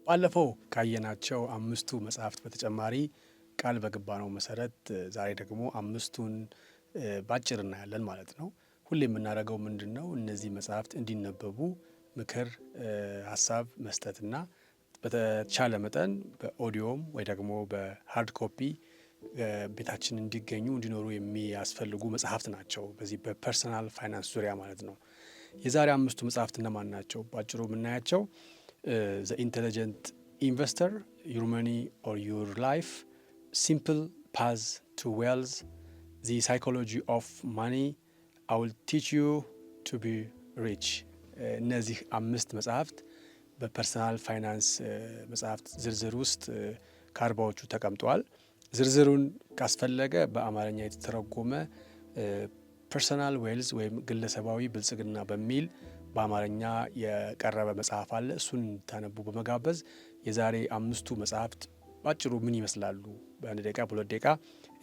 ባለፈው ካየናቸው አምስቱ መጽሐፍት በተጨማሪ ቃል በገባነው መሰረት ዛሬ ደግሞ አምስቱን ባጭር እናያለን ማለት ነው። ሁሌ የምናደርገው ምንድን ነው? እነዚህ መጽሐፍት እንዲነበቡ ምክር፣ ሀሳብ መስጠትና በተቻለ መጠን በኦዲዮም ወይ ደግሞ በ hard copy ቤታችን እንዲገኙ እንዲኖሩ የሚያስፈልጉ መጽሐፍት ናቸው። በዚህ በ personal finance ዙሪያ ማለት ነው። የዛሬ አምስቱ መጽሐፍት እነማን ናቸው? በአጭሩ የምናያቸው The Intelligent Investor፣ Your Money or Your Life፣ Simple Path to Wealth፣ The Psychology of Money፣ I Will Teach You to Be Rich። እነዚህ አምስት መጽሐፍት በ personal finance መጽሐፍት ዝርዝር ውስጥ ከ40ዎቹ ተቀምጠዋል። ዝርዝሩን ካስፈለገ በአማርኛ የተተረጎመ Personal Wealth ወይም ግለሰባዊ ብልጽግና በሚል በአማርኛ የቀረበ መጽሐፍ አለ። እሱን እንድታነቡ በመጋበዝ የዛሬ አምስቱ መጽሐፍት ባጭሩ ምን ይመስላሉ በ1 ደቂቃ በ2 ደቂቃ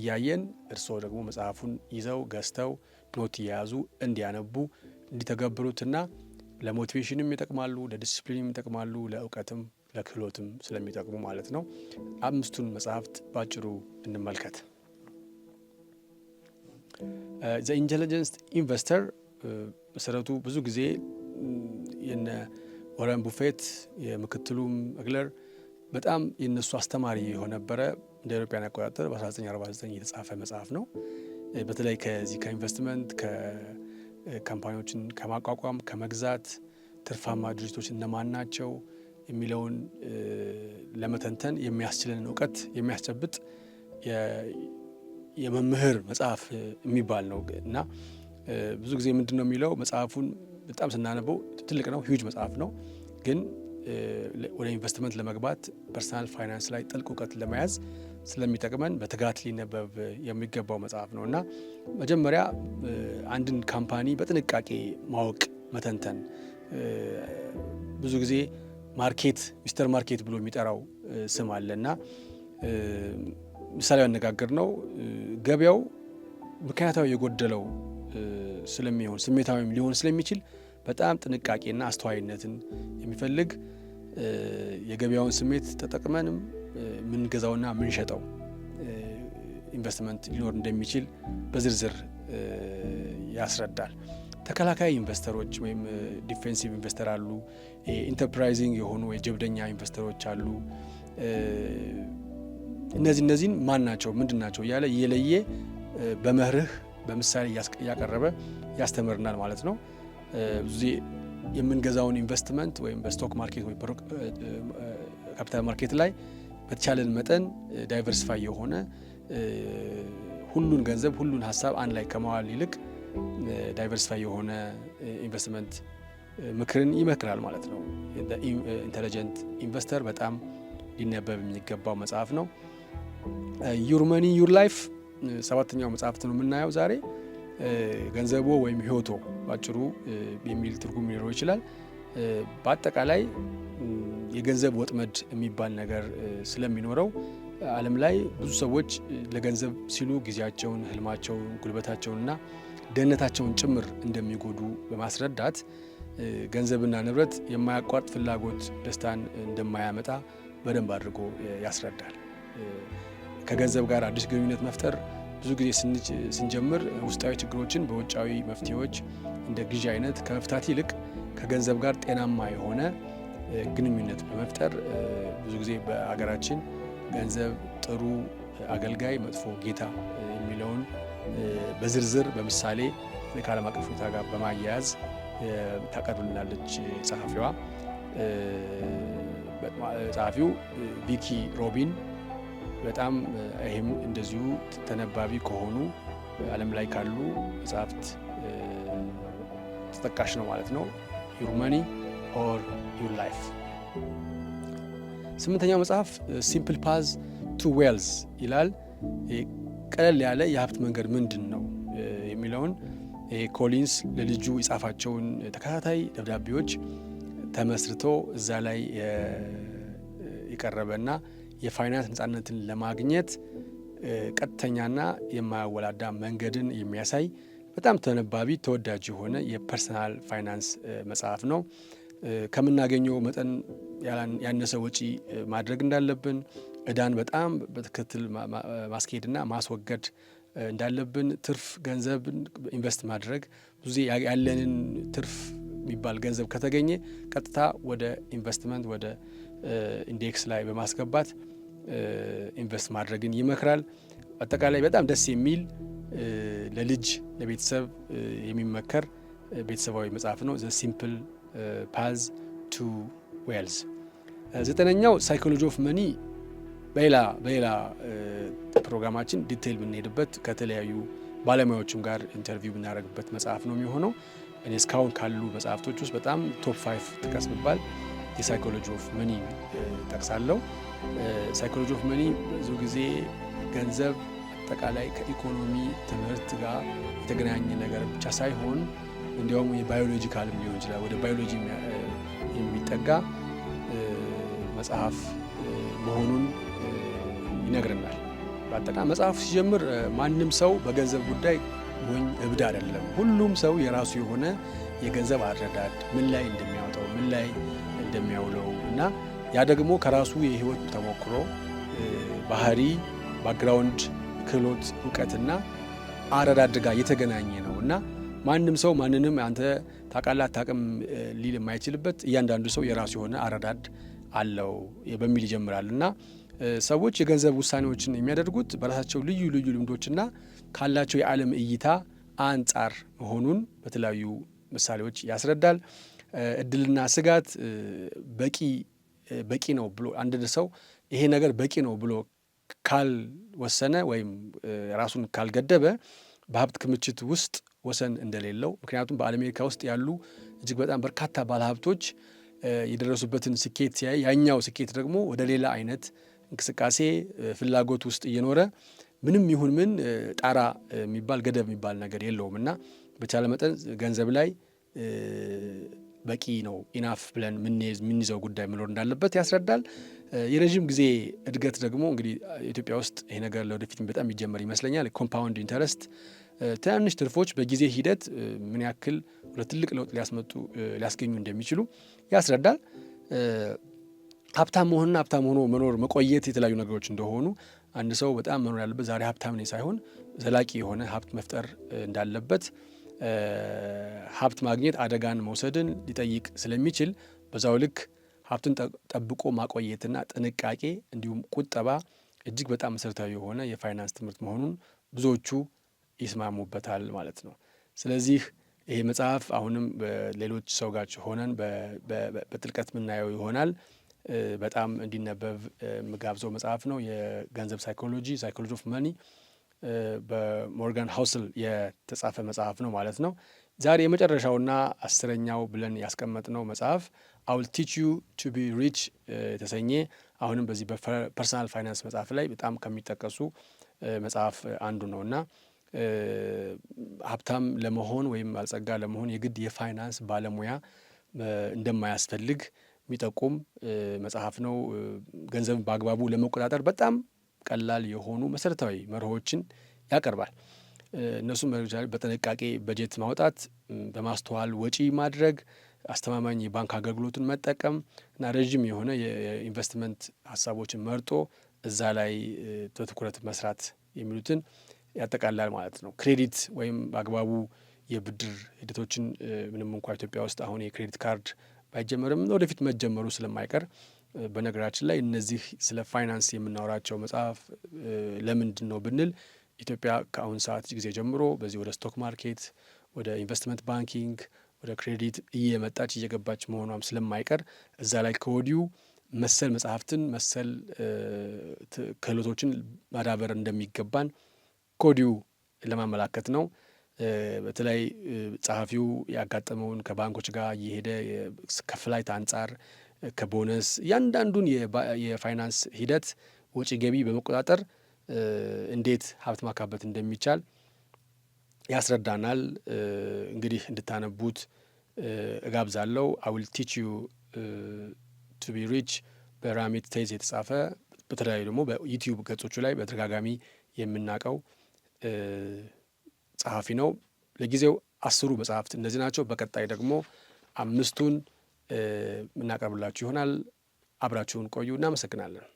እያየን እርስዎ ደግሞ መጽሐፉን ይዘው ገዝተው note እየያዙ እንዲያነቡ እንዲተገብሩትና ለ motivation ም ይጠቅማሉ፣ ለዲስፕሊንም ይጠቅማሉ፣ ለእውቀትም ለክህሎትም ስለሚጠቅሙ ማለት ነው። አምስቱን መጽሐፍት ባጭሩ እንመልከት። The Intelligent Investor መሰረቱ ብዙ ጊዜ የነ ወረን ቡፌት የምክትሉም መግለር በጣም የነሱ አስተማሪ የነበረ እንደ አውሮፓውያን አቆጣጠር በ1949 የተጻፈ መጽሐፍ ነው። በተለይ ከዚህ ከኢንቨስትመንት፣ ከ company ዎችን ከማቋቋም፣ ከመግዛት፣ ትርፋማ ድርጅቶች እነማን ናቸው የሚለውን ለመተንተን የሚያስችልን እውቀት የሚያስጨብጥ የመምህር መጽሐፍ የሚባል ነው እና ብዙ ጊዜ ምንድን ነው የሚለው፣ መጽሐፉን በጣም ስናነበው ትልቅ ነው፣ huge መጽሐፍ ነው። ግን ወደ ኢንቨስትመንት ለመግባት personal finance ላይ ጥልቅ እውቀት ለመያዝ ስለሚጠቅመን በትጋት ሊነበብ የሚገባው መጽሐፍ ነው እና መጀመሪያ አንድን company በጥንቃቄ ማወቅ፣ መተንተን፣ ብዙ ጊዜ market Mister Market ብሎ የሚጠራው ስም አለ እና ምሳሌ አነጋገር ነው። ገበያው ምክንያታዊ የጎደለው ስለሚሆን፣ ስሜታዊም ሊሆን ስለሚችል በጣም ጥንቃቄና አስተዋይነትን የሚፈልግ፣ የገበያውን ስሜት ተጠቅመንም የምንገዛውና የምንሸጠው ኢንቨስትመንት ሊኖር እንደሚችል በዝርዝር ያስረዳል። ተከላካይ investor ኦች ወይም defensive investor አሉ። Enterprising የሆኑ የጀብደኛ investor ኦች አሉ። እነዚህን ማን ናቸው፣ ምንድን ናቸው እያለ እየለየ በመርህ በምሳሌ እያቀረበ ያስተምርናል ማለት ነው። ብዙ ጊዜ የምንገዛውን ኢንቨስትመንት ወይም በ stock market ወይ capital market ላይ በተቻለን መጠን diversify የሆነ፣ ሁሉን ገንዘብ ሁሉን ሀሳብ አንድ ላይ ከመዋል ይልቅ diversify የሆነ ኢንቨስትመንት ምክርን ይመክራል ማለት ነው። Intelligent Investor በጣም ሊነበብ የሚገባው መጽሐፍ ነው። Your Money Your Life ሰባተኛው መጽሐፍት ነው የምናየው ዛሬ። ገንዘቦ ወይም ህይወቶ ባጭሩ የሚል ትርጉም ሊኖረው ይችላል። በአጠቃላይ የገንዘብ ወጥመድ የሚባል ነገር ስለሚኖረው ዓለም ላይ ብዙ ሰዎች ለገንዘብ ሲሉ ጊዜያቸውን፣ ህልማቸውን፣ ጉልበታቸውንና ደህንነታቸውን ጭምር እንደሚጎዱ በማስረዳት ገንዘብና ንብረት የማያቋርጥ ፍላጎት ደስታን እንደማያመጣ በደንብ አድርጎ ያስረዳል። ከገንዘብ ጋር አዲስ ግንኙነት መፍጠር ብዙ ጊዜ ስንጀምር ውስጣዊ ችግሮችን በውጫዊ መፍትሄዎች እንደ ግዢ አይነት ከመፍታት ይልቅ ከገንዘብ ጋር ጤናማ የሆነ ግንኙነት በመፍጠር፣ ብዙ ጊዜ በሀገራችን ገንዘብ ጥሩ አገልጋይ መጥፎ ጌታ የሚለውን በዝርዝር በምሳሌ ከዓለም አቀፍ ሁኔታ ጋር በማያያዝ ታቀርብልናለች ጸሐፊዋ። ጸሐፊው ቪኪ ሮቢን በጣም ይህም እንደዚሁ ተነባቢ ከሆኑ ዓለም ላይ ካሉ መጽሐፍት ተጠቃሽ ነው ማለት ነው። Your Money or Your Life። ስምንተኛው መጽሐፍ Simple Path to Wealth ይላል። ቀለል ያለ የሀብት መንገድ ምንድን ነው የሚለውን ኮሊንስ ለልጁ የጻፋቸውን ተከታታይ ደብዳቤዎች ተመስርቶ እዛ ላይ የቀረበና የፋይናንስ ነጻነትን ለማግኘት ቀጥተኛና የማያወላዳ መንገድን የሚያሳይ በጣም ተነባቢ ተወዳጅ የሆነ የ personal finance መጽሐፍ ነው። ከምናገኘው መጠን ያነሰ ወጪ ማድረግ እንዳለብን፣ እዳን በጣም በትክክል ማስኬድና ማስወገድ እንዳለብን፣ ትርፍ ገንዘብን invest ማድረግ፣ ብዙ ጊዜ ያለንን ትርፍ የሚባል ገንዘብ ከተገኘ ቀጥታ ወደ ኢንቨስትመንት፣ ወደ index ላይ በማስገባት invest ማድረግን ይመክራል። አጠቃላይ በጣም ደስ የሚል፣ ለልጅ ለቤተሰብ የሚመከር ቤተሰባዊ መጽሐፍ ነው። The Simple Path to Wealth። ዘጠነኛው Psychology of Money በሌላ ፕሮግራማችን detail ብንሄድበት፣ ከተለያዩ ባለሙያዎችም ጋር interview ብናደርግበት መጽሐፍ ነው የሚሆነው። እኔ እስካሁን ካሉ መጽሐፍቶች ውስጥ በጣም top five ጥቀስ ብባል የ Psychology of Money ጠቅሳለሁ። Psychology of Money ብዙ ጊዜ ገንዘብ አጠቃላይ ከኢኮኖሚ ትምህርት ጋር የተገናኘ ነገር ብቻ ሳይሆን እንዲያውም የ biological ም ሊሆን ይችላል፣ ወደ ባዮሎጂ የሚጠጋ መጽሐፍ መሆኑን ይነግረናል። በአጠቃላይ መጽሐፉ ሲጀምር ማንም ሰው በገንዘብ ጉዳይ ሞኝ እብድ አይደለም። ሁሉም ሰው የራሱ የሆነ የገንዘብ አረዳድ፣ ምን ላይ እንደሚያወጣው፣ ምን ላይ እንደሚያውለው እና ያ ደግሞ ከራሱ የህይወት ተሞክሮ፣ ባህሪ፣ background፣ ክህሎት፣ እውቀትና አረዳድ ጋር የተገናኘ ነው እና ማንም ሰው ማንንም አንተ ታውቃለህ አታውቅም ሊል የማይችልበት፣ እያንዳንዱ ሰው የራሱ የሆነ አረዳድ አለው በሚል ይጀምራል እና ሰዎች የገንዘብ ውሳኔዎችን የሚያደርጉት በራሳቸው ልዩ ልዩ ልምዶችና ካላቸው የዓለም እይታ አንጻር መሆኑን በተለያዩ ምሳሌዎች ያስረዳል። እድልና ስጋት፣ በቂ በቂ ነው ብሎ አንድ ሰው ይሄ ነገር በቂ ነው ብሎ ካልወሰነ ወይም ራሱን ካልገደበ በሀብት ክምችት ውስጥ ወሰን እንደሌለው፣ ምክንያቱም በአሜሪካ ውስጥ ያሉ እጅግ በጣም በርካታ ባለሀብቶች የደረሱበትን ስኬት ሲያይ ያኛው ስኬት ደግሞ ወደ ሌላ አይነት እንቅስቃሴ ፍላጎት ውስጥ እየኖረ ምንም ይሁን ምን ጣራ የሚባል፣ ገደብ የሚባል ነገር የለውም እና በቻለ መጠን ገንዘብ ላይ በቂ ነው፣ enough ብለን የምንይዘው ጉዳይ መኖር እንዳለበት ያስረዳል። የረዥም ጊዜ እድገት ደግሞ እንግዲህ ኢትዮጵያ ውስጥ ይሄ ነገር ለወደፊት በጣም የሚጀመር ይመስለኛል። Compound interest፣ ትናንሽ ትርፎች በጊዜ ሂደት ምን ያክል ወደ ትልቅ ለውጥ ሊያስመጡ ሊያስገኙ እንደሚችሉ ያስረዳል። ሀብታም መሆንና ሀብታም ሆኖ መኖር መቆየት የተለያዩ ነገሮች እንደሆኑ፣ አንድ ሰው በጣም መኖር ያለበት ዛሬ ሀብታም ነኝ ሳይሆን ዘላቂ የሆነ ሀብት መፍጠር እንዳለበት፣ ሀብት ማግኘት አደጋን መውሰድን ሊጠይቅ ስለሚችል በዛው ልክ ሀብትን ጠብቆ ማቆየትና ጥንቃቄ እንዲሁም ቁጠባ እጅግ በጣም መሰረታዊ የሆነ የፋይናንስ ትምህርት መሆኑን ብዙዎቹ ይስማሙበታል ማለት ነው። ስለዚህ ይሄ መጽሐፍ አሁንም በሌሎች ሰው ጋር ሆነን በጥልቀት የምናየው ይሆናል። በጣም እንዲነበብ የምጋብዘው መጽሐፍ ነው። የገንዘብ psychology፣ Psychology of Money፣ በሞርጋን ሃውስል የተጻፈ መጽሐፍ ነው ማለት ነው። ዛሬ የመጨረሻውና 10ኛው ብለን ያስቀመጥነው መጽሐፍ I Will Teach You to Be Rich የተሰኘ፣ አሁንም በዚህ በ personal finance መጽሐፍ ላይ በጣም ከሚጠቀሱ መጽሐፍ አንዱ ነው እና ሀብታም ለመሆን ወይም ባለጸጋ ለመሆን የግድ የፋይናንስ ባለሙያ እንደማያስፈልግ የሚጠቁም መጽሐፍ ነው። ገንዘብን በአግባቡ ለመቆጣጠር በጣም ቀላል የሆኑ መሰረታዊ መርሆችን ያቀርባል። እነሱም በጥንቃቄ በጀት ማውጣት፣ በማስተዋል ወጪ ማድረግ፣ አስተማማኝ የባንክ አገልግሎትን መጠቀም እና ረዥም የሆነ የኢንቨስትመንት ሀሳቦችን መርጦ እዛ ላይ በትኩረት መስራት የሚሉትን ያጠቃልላል ማለት ነው። Credit ወይም በአግባቡ የብድር ሂደቶችን፣ ምንም እንኳ ኢትዮጵያ ውስጥ አሁን የ credit card ባይጀመርም ወደፊት መጀመሩ ስለማይቀር፣ በነገራችን ላይ እነዚህ ስለ ፋይናንስ የምናወራቸው መጽሐፍ ለምንድን ነው ብንል ኢትዮጵያ ከአሁን ሰዓት ጊዜ ጀምሮ በዚህ ወደ stock market፣ ወደ investment banking፣ ወደ credit እየመጣች እየገባች መሆኗም ስለማይቀር እዛ ላይ ከወዲሁ መሰል መጽሐፍትን፣ መሰል ክህሎቶችን ማዳበር እንደሚገባን ከወዲሁ ለማመላከት ነው። በተለይ ጸሐፊው ያጋጠመውን ከባንኮች ጋር እየሄደ ከ flight አንጻር፣ ከቦነስ፣ እያንዳንዱን የፋይናንስ ሂደት ወጪ ገቢ በመቆጣጠር እንዴት ሀብት ማካበት እንደሚቻል ያስረዳናል። እንግዲህ እንድታነቡት እጋብዛለሁ። I Will Teach You to Be Rich በራሚት ሴቲ የተጻፈ፣ በተለያዩ ደግሞ በዩቲዩብ ገጾቹ ላይ በተደጋጋሚ የምናውቀው ጸሐፊ ነው። ለጊዜው 10ሩ መጽሐፍት እነዚህ ናቸው። በቀጣይ ደግሞ አምስቱን እናቀርብላችሁ ይሆናል። አብራችሁን ቆዩ። እናመሰግናለን።